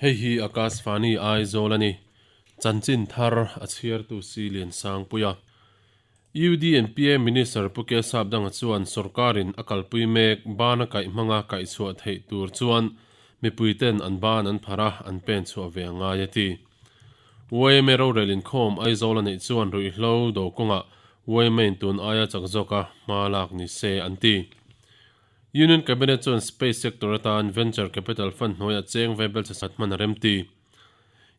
Hei hi Akashvani Aizawl a ni. Chanchin thar a chhiartu si Liansangpuia. UDNPA Minister Pu Kesap Danga chuan sorkarin a kalpui mek bana kaih hmanga kaihchhuah theih tur chuan mipuiten an ban an phar a, an pen chhuah ve a ngai a ti. Yma rorel inkhawm Aizawl a neih chuan ruihhlo do kawngah yma in tun aia chak zawka hma lak ni se an ti. Union Cabinet chuan Space Sector atan Venture Capital Fund hnuaiah cheng ve belchhe sat hman a remti.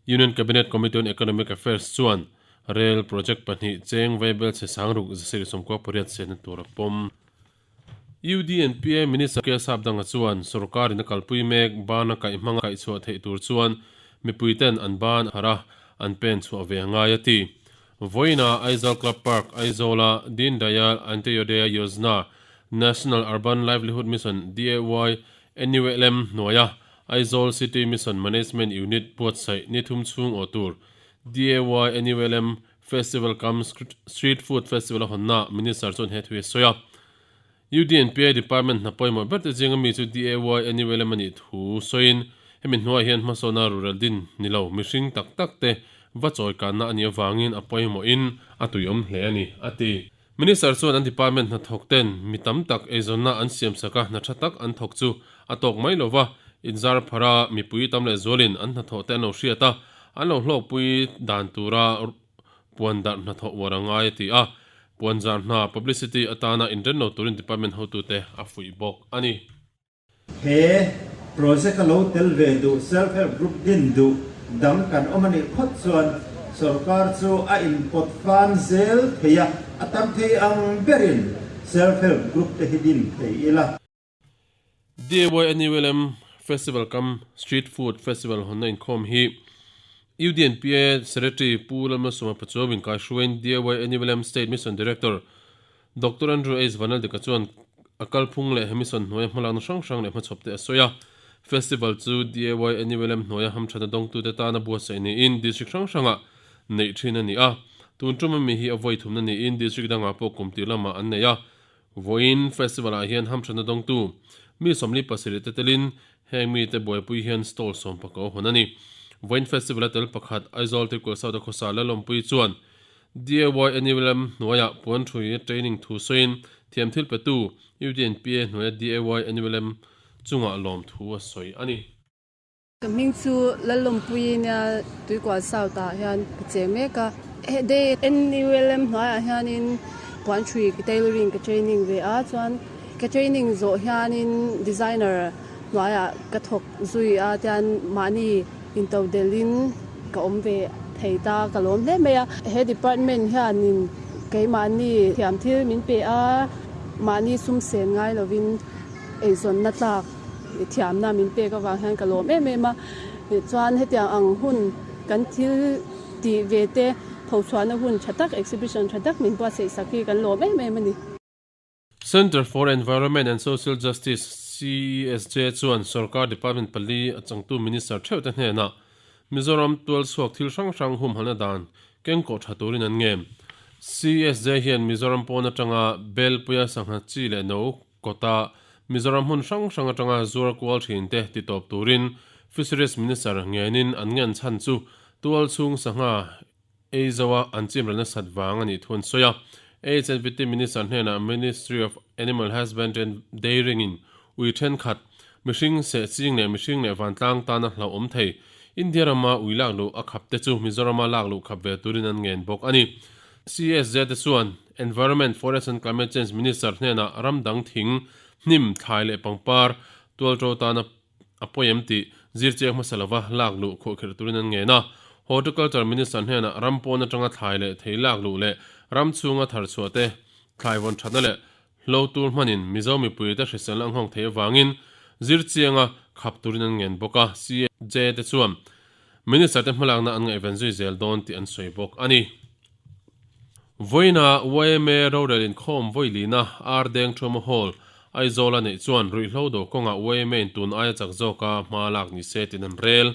Union Cabinet Committee on Economic Affairs chuan Rail Project pahnih cheng ve belchhe sangruk 798 senna tur a pawm. UDNPA Minister K Sapdanga chuan sorkarin a kalpui mek bana kaih hmanga kaihchhuah theih tur chuan mipuiten an ban harh a, an pen chhuah ve a ngai a ti. Vawiina Aizawl Club Park, Aizawla Deen Dayal Antyodaya Yojana, National Urban Livelihood Mission, DAY, NULM, hnuaia Aizawl City Mission Management Unit buatsaih ni thum chhung aw tur DAY NULM Festival cum Street Food Festival a hawnna Minister chuan he thu hi a sawi a. UDNPA Department hna pawimawh ber te zinga mi chu DAY NULM a nih thu sawiin hemi hnuaiah hian hmasawna rural din ni lo mihring tak tak te va chawikanna a nih avangin a pawimawhin a tuiawm hle a ni, a ti. Minister chuan an department hnathawk ten mi tam tak eizawnna an siamsak a, hna tha tak an thawk chu a tawk mai lova, inzar phara mipui tam leh zualin an hnathawh te an lo hriat a, an lo hlawkpui dan tura puan darh hnathawh uar a ngai a ti a, puan zar hna, publicity, atana inren lo turin department hotute a fuih bawk a ni. He project a lo tel ve duh self help group din duh dang kan awm a nih phawt chuan sorkar chu a inpawt fan zel thei a, a tam thei ang berin self help group te hi din thei ila. DAYNULM Festival kam Street Food Festival hawnna inkhawm hi UDNPA Secretary Pu Lalmalsawma Pachuau inkaihruaiin DAYNULM State Mission Director Doctor Andrew H. Vanaldika chuan a kalphung leh he mission hnuaia hmalakna hrang hrang leh hmachhawpte a sawi a. Festival chu DAYNULM hnuaia hamthatna dawngtute tana buatsaih niin district hrang hrangah neih thin a ni a. Tun tum ami hi a vawi thumna niin district dangah pawh kum tir lamah an nei a. Vawiin festival ah hian hamthatna dawngtu mi 47 te telin heng mite buaipui hian stall sawmpaka hawn a ni. Vawiin festival a tel pakhat Aizawl Tuikual South a khawsa Lalawmpui chuan DAYNULM hnuaiah puanthui training thu sawiin thiam thil petu UDNPA hnuaia DAYNULM chungah lawmthu a sawi a ni. Ka hming chu Lalawmpuii nia Tuikual South ah hian ka cheng mek a. He day NULM hnuaiah hianin puanthui tailoring ka training ve a, chuan ka training zawh hianin designer hnuaiah ka thawk zui a, tian mahni into delhin ka awm ve thei ta ka lawm hle mai a. He department hianin keimahni thiam thil min pe a, mahni sum sen ngai lovin eizawnna tlak thiamna min pek avang hian ka lawm em em a, chuan hetiang ang hun kan thil tih ve te phochhuahna hun tha tak exhibition tha tak min buatsaih sak hi kan lawm em em a ni. Centre for Environment and Social Justice, CESJ, chuan sorkar department pali a changtu minister theuh te hnenah Mizoram tualchhuak thil hrang hrang humhalna dan kengkawh tha turin an ngen. CESJ hian Mizoram pawn atanga Belpuia sangha chi leh no Kawta Mizoram hmun hrang hrang atanga zuar kual thin te ti tawp turin Fisheries Minister ngenin an ngen chhan chu tual chhung sangha ei zoa an chim rel nasat vang a nih thu an sawi a. HNVT Minister hnenah Ministry of Animal Husbandry and Dairying in ui thenkhat, mihring seh ching leh mihring leh vantlang tana hlauhawm thei India rama ui lak luh a khap te chu Mizorama lak luh khap ve turin an ngen bawk a ni. CSJ te chuan Environment, Forest and Climate Change Minister hnenah ram dang thing, hnim, thlai leh pangpar tualṭo tana a pawi em tih zirchiang hmasa lova lak luh khuahkhirh turin an ngen a. Horticulture Minister hnenah ram pawn atanga thlai leh thei lak luh leh ram chhunga thar chhuah te thlai vawn thatna leh hlo tur hmanin Mizo mipuite hriselna a nghawng theih avangin zirchianga khap turin an ngen bawk a. CJ te chuan Minister te hmalakna an ngaihven zui zel dawn tih an sawi bawk a ni. Vawiina yma rorel inkhawm vawilina Ar Deng Thuama Hall, Aizawl a neih chuan ruihhlo do kawngah yma in tun aia chak zawka hma lak ni se tiin an rel.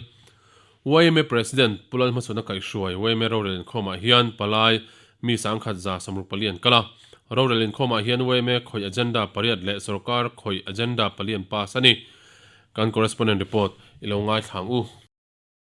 Yma President Pu Lalhmachhawna kaihhruai yma rorel inkhawmah hian palai mi sangkhat 164 an kal a. Rorel inkhawmah hian yma khawih agenda pariat leh sorkar khawih agenda pali an pass a ni. Kan correspondent report i lo ngaithla ang u.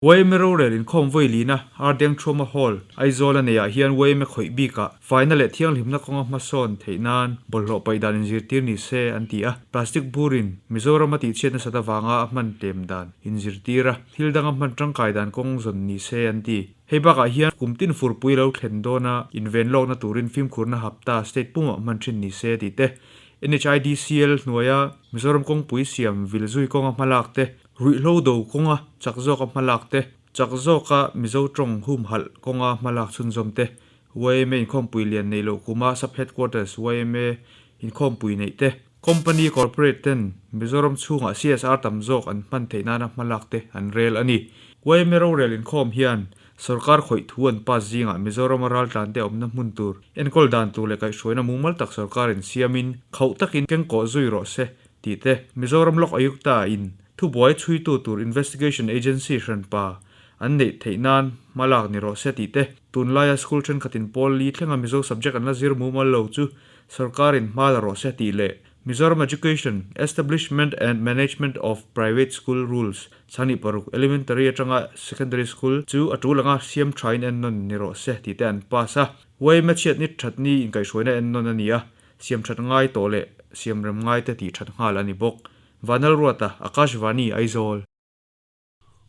Yma rorel inkhawm vawi lina Ardeng Trauma Hall, Aizawl a neiah hian yma khawih bikah faina leh thianghlimna kawnga hmasawn theih nan bawlhhlawh paih dan inzirtir ni se an ti a. Plastic burin Mizoram a tihchhiat nasat avanga a hman tlem dan inzirtir a, thil danga hman tangkai dan kawng zawn ni se an ti. Hei bakah hian kum tin furpui lo thlen dawna inven lawkna turin fimkhurna hapta state pumah hman thin ni se tih te, NHIDCL hnuaia Mizoram kawngpui siam vil zui kawnga hmalak te, Ruihhlo do kawnga chak zawka hmalak te, chak zawka Mizo tawng humhalh kawnga hmalak chhunzawm te, yma inkhawmpui lian neih loh kuma Sub Headquarters yma inkhawmpui neih te, Company Corporate ten Mizoram chhungah CSR tam zawk an hman theih nana hmalak te an rel a ni. Yma rorel inkhawm hian sorkar khawih thu an pass zingah Mizorama raltlante awmna hmun tur enkawl dan tur leh kaihhruaina mumal tak sorkarin siamin khauh takin kengkawh zui rawh se tih te, Mizoram Lok Ayukta in thubuai chhuitu tur Investigation Agency hranpa an neih theih nan hma lak ni rawh se tih te, tunlaia school thenkhatin pawl li thlenga Mizo subject an la zir mumal lo chu sorkarin hma la rawh se tih leh Mizoram Education, Establishment and Management of Private School Rules, 26, Elementary atanga Secondary School chu a tul anga siam thain ennawn ni rawh se tih te an pass a. Yma chhiatni thatni inkaihhruaina ennawn a ni a, Siam that ngai tawh leh siam rem ngai te tih that nghal a ni bawk. Vanlalruata, Akashvani, Aizawl.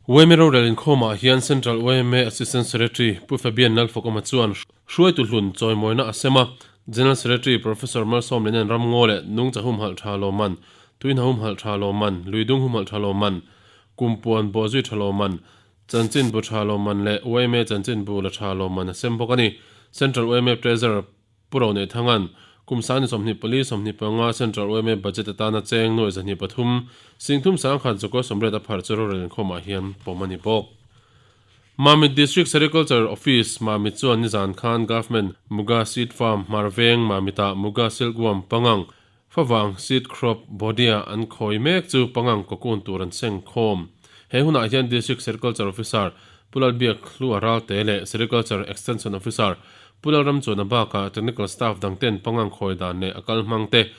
Yma rorel inkhawmah hian Central yma Assistant Secretary Pu Fabian Lalfakawma chuan hruaitu hlun chawimawina a sem a, General Secretary Professor Malsawmlianan Ramngaw leh Nungcha humhalh tha lawmman, Tuihna humhalh tha lawmman, Luidung humhalh tha lawmman, Kumpuan bawhzui tha lawmman, Chanchinbu tha lawmman leh yma Chanchinbu la tha lawmman a sem bawk a ni. Central yma Treasurer Pu Ronehthanga'n kum sangni 24 25 Central yma Budget atana cheng nuai 23 singthum sangkhat zakua sawmriat a pharh chu rorel inkhawmah hian pawm a ni bawk. Mamit District Sericulture Office, Mamit chuan nizan khan Government Muga Seed Farm, Hmarveng, Mamitah Muga Silkworm pangang, Favang Seed Crop Bodia an khawi mek chu pangang cocoon tur an seng khawm. He hunah hian District Sericulture Officer Pu Lalbiak Hlua Ralte leh Sericulture Extension Officer Pu Lalramchuana bakah Technical Staff dangten pangang khawi dan leh a kal hmang te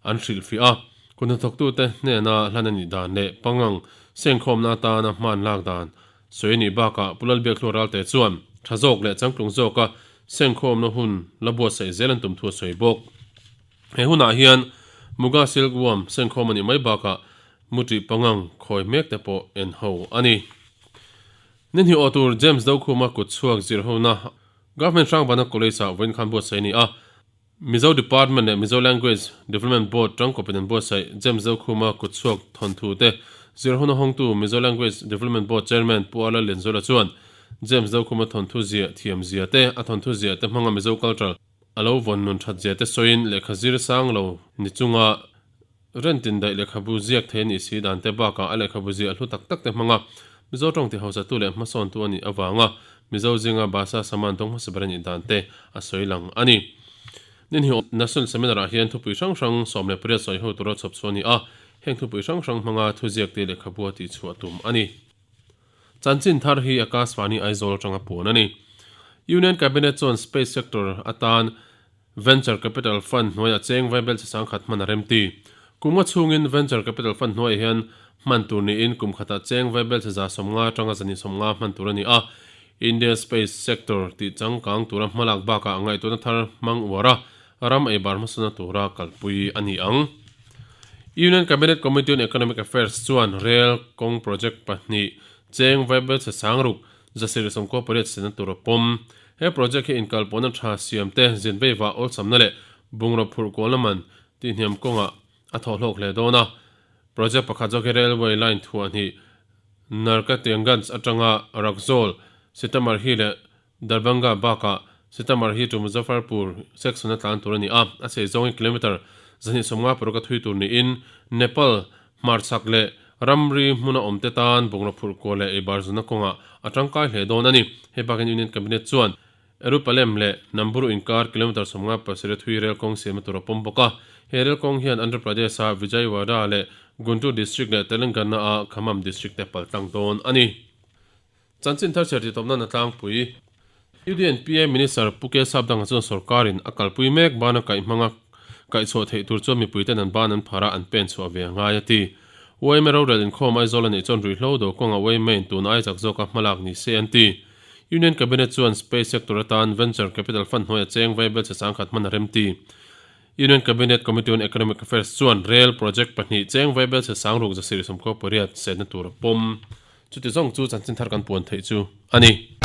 an hrilhfiah a. Kut hnathawktute hnena hlan a nih dan leh pangang sengkhawmna atana hman lak dan sawi a nih bakah Pu Lalbiak Hlua Ralte chuan tha zawk leh changtlung zawka sengkhawmna hun la buatsaih zel an tum thu a sawi bawk. He hunah hian Muga Silk Worm senkhawm a nih mai bakah Muṭih pangang khawi mek te pawh en ho a ni. Ni hnih awh tur James Dokhuma kut chhuak zir hona Government Hrangbana College-ah vawiin khan buatsaih a ni a. Mizo Department leh Mizo Language Development Board tangkawpin an buatsaih James Dokhuma kut chhuak thawnthu te zir hona hawngtu Mizo Language Development Board Chairman Pu Arla Lianzuala chuan James Dokhuma thawnthu ziah thiam zia te, a thawnthu ziah te hmanga Mizo culture A lo vawn nun that zia te sawiin lehkha zir sang lo ni chunga rentin daih lehkhabu ziak thei a nih si dan te bakah a lehkhabu ziah hlu tak tak te hmanga Mizo tawng ti hausatu leh hmasawntu a nih avanga Mizo zinga Bhasa Saman tawng hmasa ber a nih dan te a sawi lang a ni. Ninhi National Seminar ah hian thupui hrang hrang 18 sawi ho tura chhawp chhuah a ni a, heng thupui hrang hrang hmanga thuziak te lehkhabu a tihchhuah tum a ni. Chanchin thar hi Akashvani Aizawl atanga puan a ni. Union Cabinet chuan Space Sector atan Venture Capital Fund hnuaiah cheng vaibel chi sangkhat hman a remti. Kum nga chhungin Venture Capital Fund hnuaiah hian hman tur niin kum khatah cheng vaibel chi 150 atanga 250 hman tur a ni a. India Space Sector tih changkang tura hmalak bakah ngaihtuahna thar hmang uar a, ram eibar hmasawna tura kalpui a ni ang. Union Cabinet Committee on Economic Affairs chuan rail kawng project pahnih cheng vaibel chhe sangruk zasir sawmkaw pariat sena tur a pawm. He project hi inkalpawhna tha siam te, zin veivah awlsamna leh bungraw phurh kualna man tihhniam kawngah a thawhhlawk hle dawn a. Project pakhat zawk hi railway line thuah hnih Narkatianganj atanga Raxaul, Sitamarhi leh Darbhanga bakah Sitamarhi to Muzaffarpur section a tlan tur a ni a, a chei zawngin kilometre 256 a thui tur niin Nepal hmarchhak leh ramri hmuna awmte tan bungraw phurh kual leh eibar zunna kawngah a tangkai hle dawn a ni. Hei bakin Union Cabinet chuan Erupalem leh Namburu inkar kilometre 57 a thui rel kawng siamna tur a pawm bawk a. He rel kawng hian Andhra Pradesh-a Vijayawada leh Guntur District leh Telangana-a Khammam District te paltlang dawn a ni. Chanchin thar chhiar titawpna na tlangpui. UDNPA Minister Pu K Sapdanga chuan sorkarin a kalpui mek bana kaih hmanga kaihchhuah theih tur chuan mipuiten an ban an phar a, an pen chhuah ve a ngai a ti. Yma rorel inkhawm Aizawl a neih chuan ruihhlo do kawngah yma in tun ai chak zawka hmalak ni se an ti. Union Cabinet chuan Space Sector atan Venture Capital Fund hnuaia cheng vaibel che sangkhat hman a rem ti. Union Cabinet Committee on Economic Affairs chuan Rail Project pahnih cheng vaibel che sangruk zasir sawmkhaw pariat setna tur a pawm. Chuti zawng chu chanchin thar kan puan theih chu a ni.